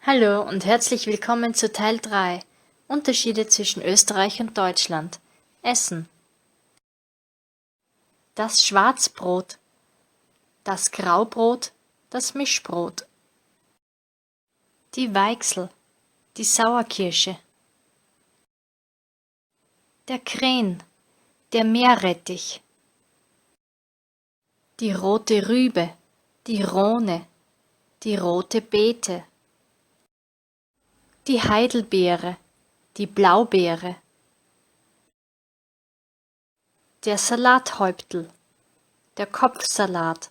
Hallo und herzlich willkommen zu Teil 3: Unterschiede zwischen Österreich und Deutschland. Essen. Das Schwarzbrot, das Graubrot, das Mischbrot. Die Weichsel, die Sauerkirsche. Der Kren, der Meerrettich. Die rote Rübe, die Rohne, die rote Beete. Die Heidelbeere, die Blaubeere. Der Salathäuptl, der Kopfsalat.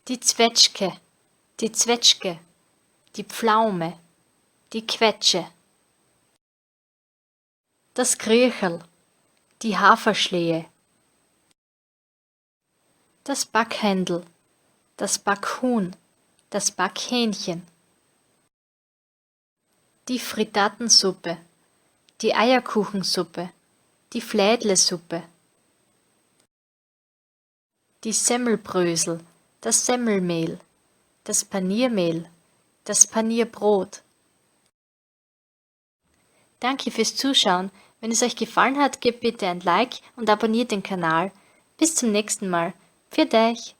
Die Zwetschke, die Zwetschge, die Pflaume, die Quetsche. Das Griecherl, die Haferschlehe. Das Backhendl, das Backhuhn, das Backhähnchen. Die Frittatensuppe, die Eierkuchensuppe, die Flädlesuppe. Die Semmelbrösel, das Semmelmehl, das Paniermehl, das Panierbrot. Danke fürs Zuschauen. Wenn es euch gefallen hat, gebt bitte ein Like und abonniert den Kanal. Bis zum nächsten Mal. Pfiat eich!